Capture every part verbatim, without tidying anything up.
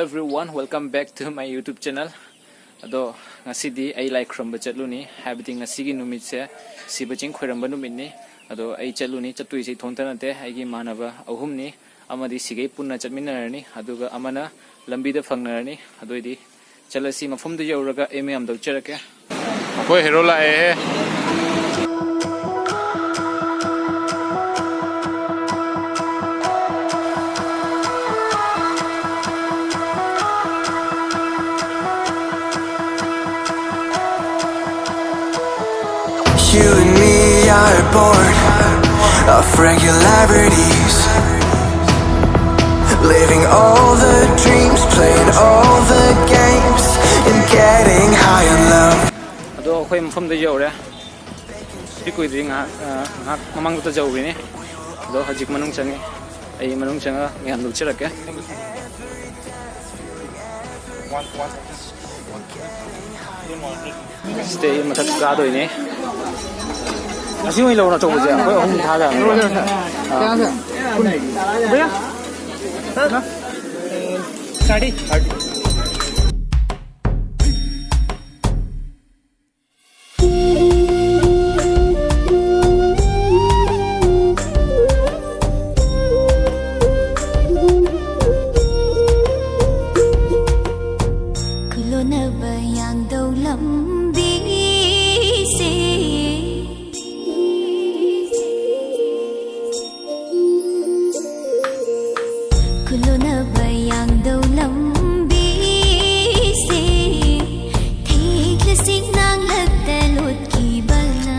Everyone, welcome back to my YouTube channel. ꯑꯗꯣ ꯉꯁꯤꯗꯤ ꯑꯩ ꯂꯥꯏ ꯈꯨꯔꯨꯝꯕ ꯆꯠꯂꯨꯅꯤ, ꯍꯥꯏꯕꯗꯤ ꯉꯁꯤꯒꯤ ꯅꯨꯃꯤꯠꯁꯦ ꯁꯤꯕ ꯆꯤꯡ ꯈꯣꯏꯔꯝꯕ ꯅꯨꯃꯤꯠꯅꯤ꯫ ꯑꯗꯣ ꯑꯩ ꯆꯠꯂꯨꯅꯤ, ꯆꯠꯇꯣꯏꯁꯦ ꯏꯊꯣꯟꯇ ꯅꯠꯇꯦ, ꯑꯩꯒꯤ ꯏꯃꯥꯟꯅꯕ ꯑꯍꯨꯝꯅꯤ꯫ ꯑꯃꯗꯤ ꯁꯤꯒꯩ ꯄꯨꯟꯅ ꯆꯠꯃꯤꯟꯅꯔꯅꯤ, ꯑꯗꯨꯒ ꯑꯃꯅ ꯂꯝꯕꯤꯗ ꯐꯪꯅꯔꯅꯤ꯫ ꯑꯗꯨꯑꯣꯏꯗꯤ ꯆꯠꯂꯁꯤ, ꯃꯐꯝꯗꯨ ꯌꯧꯔꯒ ꯑꯩ ꯃꯌꯥꯝ ꯂꯧꯖꯔꯛꯀꯦ꯫ ꯑꯩꯈꯣꯏ hero ꯂꯥꯛꯑꯦꯍꯦ꯫ You and me are bored of regularities. Living all the dreams, playing all the games, and getting high on love. ꯑꯗꯣ ꯑꯩꯈꯣꯏ ꯃꯐꯝꯗ ꯌꯧꯔꯦ꯫ ꯁꯤ ꯀꯨꯏꯗ꯭ꯔꯤ, ꯉꯥꯏꯍꯥꯛ, ꯑ, ꯉꯥꯏꯍꯥꯛ ꯃꯃꯥꯡꯗ ꯌꯧꯔꯤꯅꯤ꯫ ꯑꯗꯣ ꯍꯧꯖꯤꯛ ꯃꯅꯨꯡ ꯆꯪꯉꯤ꯫ ꯑꯩ ꯃꯅꯨꯡ ꯆꯪꯉꯒ ꯃꯌꯥꯝ ꯂꯧꯖꯔꯛꯀꯦ꯫ ꯁꯤꯗꯩ ꯃꯊꯛ ꯀꯥꯗꯣꯏꯅꯦ꯫ ꯑꯁꯤ ꯑꯣꯏꯅ ꯂꯧꯔꯣ, ꯑꯆꯧꯕꯁꯦ꯫ ꯑꯩꯈꯣꯏ ꯑꯍꯨꯝ ꯊꯥꯗꯕꯅꯦ꯫ ꯀꯌꯥꯁꯦ? ꯀꯨꯟ꯫ ꯀꯌꯥ? ꯍꯥ? ꯁꯥꯔꯤ? ꯈꯨꯂꯣꯅꯕ ꯌꯥꯡꯗꯧ ꯂꯝꯕꯤꯁꯦ꯫ ꯈꯨꯂꯣꯅꯕ ꯌꯥꯡꯗꯧ ꯂꯝꯕꯤꯁꯦ꯫ ꯊꯦꯛꯂꯁꯤ ꯅꯥꯡꯂꯛꯇ ꯂꯣꯠꯈꯤꯕꯅ꯫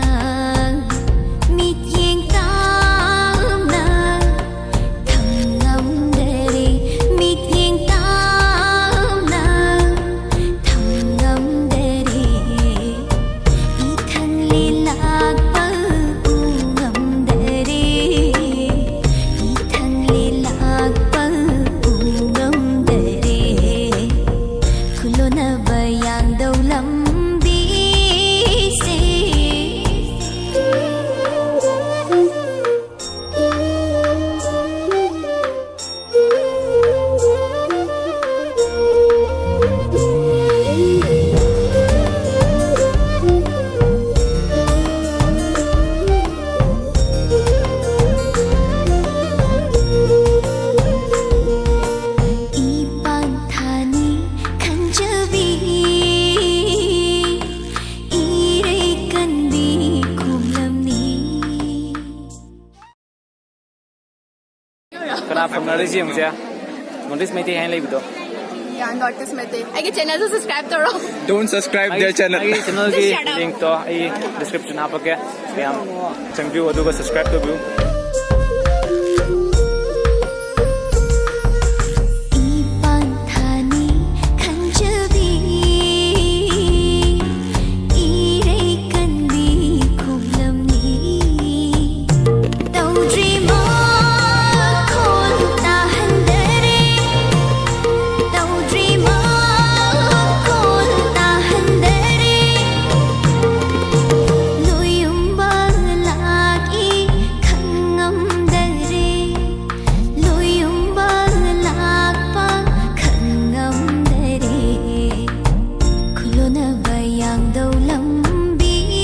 ꯃꯤꯠꯌꯦꯡ ꯇꯥꯝꯅ ꯊꯝꯂꯝꯗꯔꯦ꯫ ꯃꯤꯠꯌꯦꯡ ꯇꯥꯝꯅ ꯊꯝꯂꯝꯗꯔꯦ꯫ ꯅꯣꯔꯠ ꯏꯁ ꯌꯦꯡꯉꯨꯁꯦ꯫ ꯅꯣꯔꯠ ꯏꯁ ꯃꯩꯇꯩ ꯍꯥꯏꯅ ꯂꯩꯕꯗꯣ꯫ ꯌꯥ, ꯅꯣꯔꯠ ꯏꯁ ꯃꯩꯇꯩ꯫ ꯑꯩꯒꯤ ꯆꯦꯅꯦꯜꯁꯨ ꯁꯕꯁꯀ꯭ꯔꯥꯏꯕ ꯇꯧꯔꯣ꯫ Don't subscribe their channel. ꯑꯩꯒꯤ ꯆꯦꯅꯦꯜꯒꯤ ꯂꯤꯡꯛꯇꯣ ꯑꯩ ꯗꯤꯁꯀ꯭ꯔꯤꯞꯁꯟ ꯍꯥꯞꯄꯛꯀꯦ꯫ ꯃꯌꯥꯝ ꯆꯪꯕꯤꯌꯨ ꯑꯗꯨꯒ ꯁꯕꯁꯀ꯭ꯔꯥꯏꯕ ꯇꯧꯕꯤꯌꯨ꯫ ꯏꯄꯥꯟ ꯊꯥꯅꯤ ꯈꯟꯖꯕꯤ, ꯏꯔꯩ ꯀꯟꯕꯤ ꯈꯣꯡꯂꯝꯅꯤ꯫ ꯇꯧꯗ꯭ꯔꯤ ꯃꯈꯣꯜ ꯇꯥꯍꯟꯗꯔꯦ, ꯇꯧꯗ꯭ꯔꯤ ꯃꯈꯣꯜ ꯇꯥꯍꯟꯗꯔꯦ꯫ ꯂꯣꯏꯌꯨꯝꯕ ꯂꯥꯛꯏ ꯈꯪꯉꯝꯗꯔꯦ, ꯂꯣꯏꯌꯨꯝꯕ ꯂꯥꯛꯄ ꯈꯪꯉꯝꯗꯔꯦ꯫ ꯈꯨꯂꯣꯅꯕ ꯌꯥꯡꯗꯧ ꯂꯝꯕꯤꯁꯦ꯫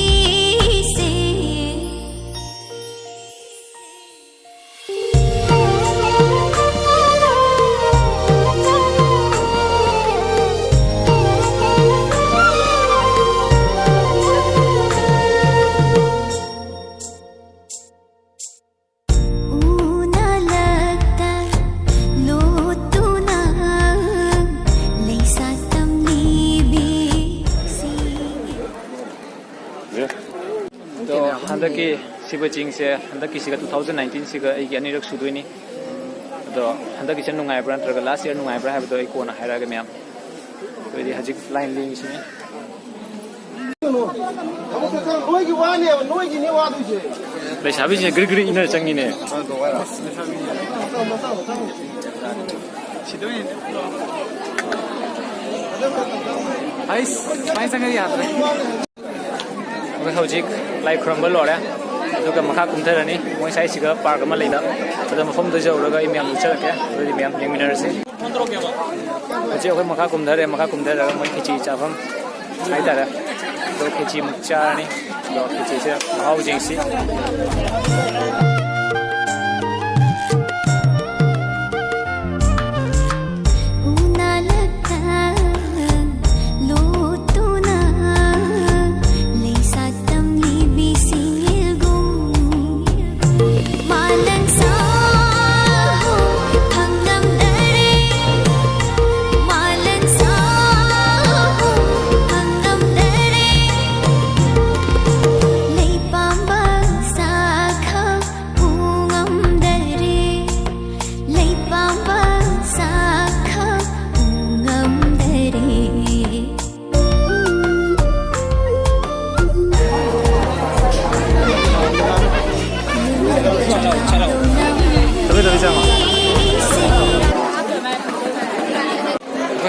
ꯎꯅꯥꯂꯛꯇ ꯂꯣꯠꯇꯨꯅ ꯂꯩꯁꯥ ꯇꯝꯂꯤꯕꯤꯁꯤꯡ꯫ ꯑꯗꯣ ꯍꯟꯗꯛꯀꯤ ꯁꯤꯕ ꯆꯤꯡꯁꯦ, ꯍꯟꯗꯛꯀꯤꯁꯤꯒ two thousand nineteen ꯁꯤꯒ ꯑꯩꯒꯤ ꯑꯅꯤꯔꯛ ꯁꯨꯗꯣꯏꯅꯤ꯫ ꯑꯗꯣ ꯍꯟꯗꯛꯀꯤꯁꯦ ꯅꯨꯡꯉꯥꯏꯕ꯭ꯔꯥ ꯅꯠꯇ꯭ꯔꯒ last year ꯅꯨꯡꯉꯥꯏꯕ꯭ꯔꯥ ꯍꯥꯏꯕꯗꯣ ꯑꯩ ꯀꯣꯟꯅ ꯍꯥꯏꯔꯛꯑꯒꯦ ꯃꯌꯥꯝ꯫ ꯑꯗꯨꯗꯤ ꯍꯧꯖꯤꯛ ꯂꯥꯏꯟ ꯂꯦꯡꯉꯤꯁꯤꯅꯦ꯫ ꯅꯣꯏꯒꯤ ꯋꯥꯅꯦꯕ, ꯅꯣꯏꯒꯤꯅꯦ ꯋꯥꯗꯣꯏꯁꯦ꯫ ꯂꯩꯁꯥꯕꯤꯁꯤꯡꯅ ꯒ꯭ꯔꯤ ꯒ꯭ꯔꯤ ꯏꯟꯅ ꯆꯪꯉꯤꯅꯦ꯫ ꯑꯩꯁ, ꯁꯨꯃꯥꯏꯅ ꯆꯪꯉꯗꯤ ꯌꯥꯗ꯭ꯔꯦ꯫ ꯑꯩꯈꯣꯏ ꯍꯧꯖꯤꯛ ꯂꯥꯏ ꯈꯨꯔꯨꯝꯕ ꯂꯣꯏꯔꯦ, ꯑꯗꯨꯒ ꯃꯈꯥ ꯀꯨꯝꯊꯔꯅꯤ꯫ ꯃꯣꯏ ꯁ꯭ꯋꯥꯏꯁꯤꯒ ꯄꯥꯔꯛ ꯑꯃ ꯂꯩꯕ, ꯑꯗꯨ ꯃꯐꯝꯗꯨ ꯌꯧꯔꯒ ꯑꯩ ꯃꯌꯥꯝ ꯎꯠꯆꯔꯛꯀꯦ, ꯑꯗꯨꯗꯤ ꯃꯌꯥꯝ ꯌꯦꯡꯃꯤꯟꯅꯔꯁꯤ꯫ ꯍꯧꯖꯤꯛ ꯑꯩꯈꯣꯏ ꯃꯈꯥ ꯀꯨꯝꯊꯔꯦ, ꯃꯈꯥ ꯀꯨꯝꯊꯔꯒ ꯃꯣꯏ ꯈꯦꯆꯤ ꯆꯥꯐꯝ ꯍꯥꯏꯇꯥꯔꯦ, ꯑꯗꯣ ꯈꯦꯆꯤ ꯑꯃꯨꯛ ꯆꯥꯔꯅꯤ꯫ ꯑꯗꯣ ꯈꯦꯆꯤꯁꯦ ꯃꯍꯥꯎ ꯌꯦꯡꯁꯤ꯫ ꯎꯅꯥꯂꯛꯇ ꯂꯣꯠꯇꯨꯅ ꯂꯩꯁꯥ ꯇꯝꯂꯤꯕꯤ ꯁꯤꯡꯏꯜꯒꯨꯝ ꯃꯥꯂꯪ ꯁꯥꯍꯣ꯫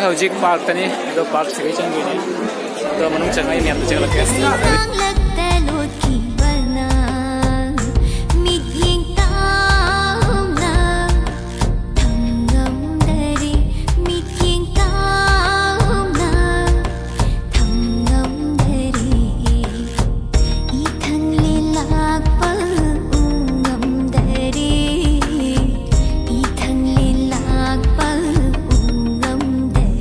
ꯍꯧꯖꯤꯛ ꯄꯥꯔꯛꯇꯅꯤ, ꯑꯗꯣ ꯄꯥꯔꯛꯁꯤꯗꯩ ꯆꯪꯗꯣꯏꯅꯦ꯫ ꯑꯗꯣ ꯃꯅꯨꯡ ꯆꯪꯉ ꯑꯩ ꯃꯌꯥꯝꯗꯣ ꯆꯪꯍꯜꯂꯛꯀꯦ꯫ ꯇꯥꯡꯂꯛꯇ ꯂꯣꯠꯈꯤꯕꯅ ꯃꯤꯠꯌꯦꯡ ꯇꯥꯡꯅ ꯊꯝꯉꯝꯗꯔꯦ, ꯃꯤꯠꯌꯦꯡ ꯇꯥꯡꯅ ꯊꯝꯉꯝꯗꯔꯦ꯫ ꯏꯊꯪꯂꯦ ꯂꯥꯛꯄ ꯎ ꯉꯝꯗꯔꯦ, ꯏꯊꯪꯂꯦ ꯂꯥꯛꯄ ꯎ ꯉꯝꯗꯔꯦ꯫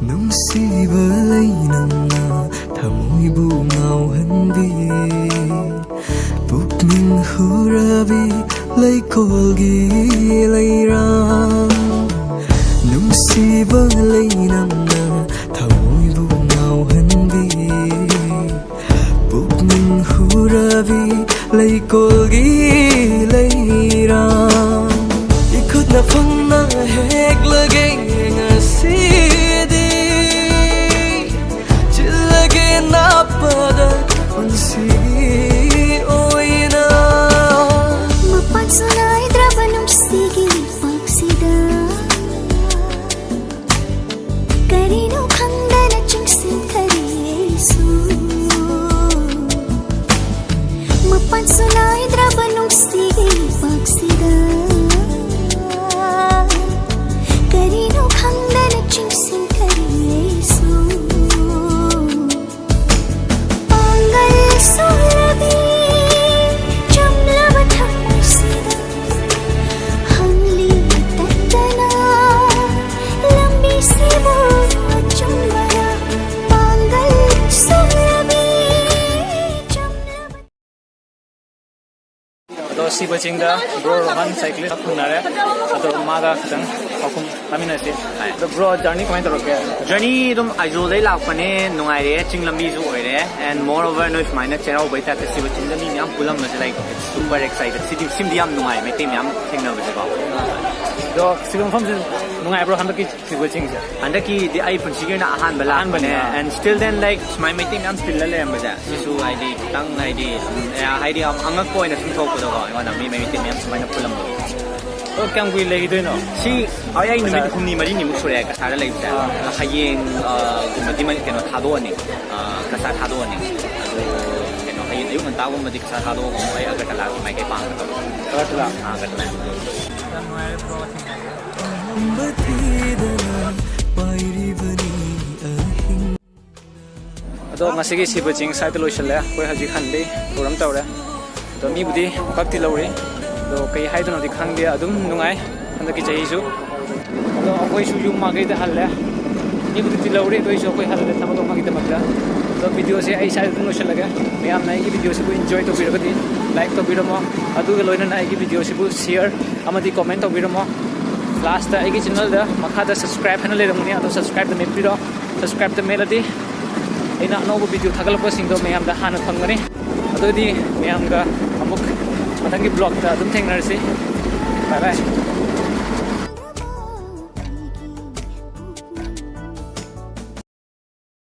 ꯅꯨꯡꯁꯤꯕ ꯂꯩ ꯅꯪꯅ ꯊꯃꯣꯏꯕꯨ ꯉꯥꯎꯍꯟꯕꯤ, ꯄꯨꯛꯅꯤꯡ ꯍꯨꯔꯕꯤ ꯂꯩꯀꯣꯜꯒꯤ ꯂꯩꯔꯥꯡ꯫ ꯅꯨꯡꯁꯤꯕ ꯂꯩ ꯅꯪꯅ ꯊꯃꯣꯏꯕꯨ ꯉꯥꯎꯍꯟꯕꯤ, ꯄꯨꯛꯅꯤꯡ ꯍꯨꯔꯕꯤ ꯂꯩꯀꯣꯜꯒꯤ ꯂꯩꯔꯥꯡ꯫ ꯏꯈꯨꯠꯅ ꯐꯪꯅ ꯍꯦꯛꯂꯒꯦ ꯉꯁꯤꯗꯤ, ꯆꯤꯜꯂꯒꯦ ꯅꯥꯞꯄꯗ ꯄꯨꯟꯁꯤꯒꯤ ꯑꯣꯏꯅ꯫ ꯃꯄꯥꯟꯁꯨ ꯅꯥꯏꯗ꯭ꯔꯕ ꯅꯨꯡꯁꯤꯒꯤ ꯄꯥꯛꯁꯤꯗ ꯀꯔꯤ ꯁꯤꯕ ꯆꯤꯡꯗ ꯕ꯭ꯔꯣ ꯔꯣꯍꯟ ꯁꯥꯏꯀ꯭ꯂꯤꯁ ꯊꯦꯡꯅꯔꯦ꯫ ꯑꯗꯣ ꯃꯥꯒ ꯈꯤꯇꯪ ꯄꯥꯎꯈꯨꯝ ꯇꯥꯃꯤꯟꯅꯁꯤ꯫ ꯑꯗꯣ ꯕ꯭ꯔꯣ, ꯖꯔꯅꯤ ꯀꯃꯥꯏꯅ ꯇꯧꯔꯛꯀꯦ? ꯖꯔꯅꯤ ꯑꯗꯨꯝ ꯑꯥꯏꯖꯣꯜꯗꯩ ꯂꯥꯛꯄꯅꯦ, ꯅꯨꯡꯉꯥꯏꯔꯦ, ꯆꯤꯡ ꯂꯝꯕꯤꯁꯨ ꯑꯣꯏꯔꯦ꯫ And moreover, ꯅꯣꯏ ꯁꯨꯃꯥꯏꯅ ꯆꯩꯔꯥꯎꯕꯩ ꯇꯥꯏꯞꯇ ꯁꯤꯕ ꯆꯤꯡꯗ ꯃꯤ ꯃꯌꯥꯝ ꯄꯨꯜꯂꯝꯕꯁꯦ, like, super excited꯫ ꯁꯤꯗꯤ, ꯁꯤꯃꯗꯤ ꯌꯥꯝ ꯅꯨꯡꯉꯥꯏ, ꯃꯩꯇꯩ ꯃꯌꯥꯝ ꯊꯦꯡꯅꯕꯁꯦꯀꯣ꯫ ꯑꯗꯣ ꯁꯤꯕ ꯃꯐꯝꯁꯦ ꯅꯨꯡꯉꯥꯏꯕ꯭ꯔꯣ, ꯍꯟꯗꯛꯀꯤ ꯁꯤꯕ ꯆꯤꯡꯁꯦ? ꯍꯟꯗꯛꯀꯤꯗꯤ ꯑꯩ ꯄꯨꯟꯁꯤꯒꯤ ꯑꯣꯏꯅ ꯑꯍꯥꯟꯕ ꯂꯥꯛꯄꯅꯦ꯫ ꯑꯍꯥꯟꯕꯅꯦ꯫ And still then, like, ꯁꯨꯃꯥꯏꯅ ꯃꯩꯇꯩ ꯃꯌꯥꯝ ꯇꯤꯜꯂ ꯂꯩꯔꯝꯕꯁꯦ, ꯁꯤꯁꯨ ꯍꯥꯏꯗꯤ ꯈꯤꯇꯪ ꯍꯥꯏꯗꯤ, ꯎꯝ, ꯑꯦ, ꯍꯥꯏꯗꯤ ꯌꯥꯝ ꯑꯉꯛꯄ ꯑꯣꯏꯅ ꯁꯨꯝ ꯊꯣꯛꯄꯗꯣꯀꯣ, ꯑꯩꯉꯣꯟꯗ ꯃꯤ ꯃꯩꯇꯩ ꯃꯌꯥꯝ ꯁꯨꯃꯥꯏꯅ ꯄꯨꯜꯂꯝꯕꯗꯣ꯫ ꯑꯣ, ꯀꯌꯥꯝ ꯀꯨꯏ ꯂꯩꯈꯤꯗꯣꯏꯅꯣ? ꯁꯤ, ꯑꯩ, ꯑꯩ ꯅꯨꯃꯤꯠ ꯍꯨꯝꯅꯤ ꯃꯔꯤꯅꯤꯃꯨꯛ ꯁꯨꯔꯦ ꯀꯁꯥꯔꯗ ꯂꯩꯕꯁꯦ꯫ ꯑꯥ꯫ ꯍꯌꯦꯡ, ꯑ, ꯒꯨꯝꯕꯗꯤ ꯃ-, ꯀꯩꯅꯣ ꯊꯥꯗꯣꯛꯑꯅꯤ꯫ ꯑ, ꯀꯁꯥꯔ ꯊꯥꯗꯣꯛꯑꯅꯤ꯫ ꯑꯗꯣ ꯀꯩꯅꯣ, ꯍꯌꯦꯡ ꯑꯌꯨꯛ ꯉꯟꯇꯥꯒꯨꯝꯕꯗꯤ ꯀꯁꯥꯔ ꯊꯥꯗꯣꯛꯑꯒ ꯑꯃꯨꯛ ꯑꯩ ꯑꯒꯔꯇꯂꯥꯒꯤ ꯃꯥꯏꯀꯩ ꯄꯥꯡꯒꯗꯕ꯫ ꯑꯒꯔꯇꯂꯥ? ꯑꯥ, ꯑꯒꯔꯇꯂꯥ꯫ ꯑꯗꯣ ꯉꯁꯤꯒꯤ ꯁꯤꯕ ꯆꯤꯡ site ꯇ ꯂꯣꯏꯁꯤꯜꯂꯦ꯫ ꯑꯩꯈꯣꯏ ꯍꯧꯖꯤꯛ ꯍꯟꯕꯩ ꯊꯧꯔꯝ ꯇꯧꯔꯦ꯫ ꯑꯗꯣ ꯃꯤꯕꯨꯗꯤ ꯄꯥꯛꯇꯤ ꯂꯧꯔꯤ꯫ ꯑꯗꯣ ꯀꯩ ꯍꯥꯏꯗꯣꯏꯅꯣꯗꯤ ꯈꯪꯗꯦ, ꯑꯗꯨꯝ ꯅꯨꯡꯉꯥꯏ ꯍꯟꯗꯛꯀꯤ ꯆꯍꯤꯁꯨ꯫ ꯑꯗꯣ ꯑꯩꯈꯣꯏꯁꯨ ꯌꯨꯝ ꯃꯥꯏꯀꯩꯗ ꯍꯜꯂꯦ꯫ ꯃꯤꯕꯨꯗꯤ ꯇꯤꯜꯍꯧꯔꯤ, ꯑꯗꯨ ꯑꯣꯏꯁꯨ ꯑꯩꯈꯣꯏ ꯍꯜꯂꯦ ꯊꯕꯛ ꯑꯃꯒꯤꯗꯃꯛꯇ꯫ ꯑꯗꯣ video ꯁꯦ ꯑꯩ site ꯇ ꯑꯗꯨꯝ ꯂꯣꯏꯁꯤꯜꯂꯒꯦ꯫ ꯃꯌꯥꯝꯅ ꯑꯩꯒꯤ video ꯁꯤꯕꯨ enjoy ꯇꯧꯕꯤꯔꯒꯗꯤ like ꯇꯧꯕꯤꯔꯝꯃꯣ꯫ ꯑꯗꯨꯒ ꯂꯣꯏꯅꯅ ꯑꯩꯒꯤ video ꯁꯤꯕꯨ share ꯑꯃꯗꯤ comment ꯇꯧꯕꯤꯔꯝꯃꯣ꯫ Last ꯇ ꯑꯩꯒꯤ channel ꯗ ꯃꯈꯥꯗ subscribe ꯍꯥꯏꯅ ꯂꯩꯔꯝꯒꯅꯤ, ꯑꯗꯣ subscribe ꯇ ꯃꯦꯠꯄꯤꯔꯣ꯫ Subscribe ꯇ ꯃꯦꯠꯂꯗꯤ ꯑꯩꯅ ꯑꯅꯧꯕ video ꯊꯥꯒꯠꯂꯛꯄꯁꯤꯡꯗꯣ ꯃꯌꯥꯝꯗ ꯍꯥꯟꯅ ꯐꯪꯒꯅꯤ꯫ ꯑꯗꯨꯗꯤ ꯃꯌꯥꯝꯒ ꯑꯃꯨꯛ ꯃꯊꯪꯒꯤ vlog ꯇ ꯑꯗꯨꯝ ꯊꯦꯡꯅꯔꯁꯤ꯫ Bye bye꯫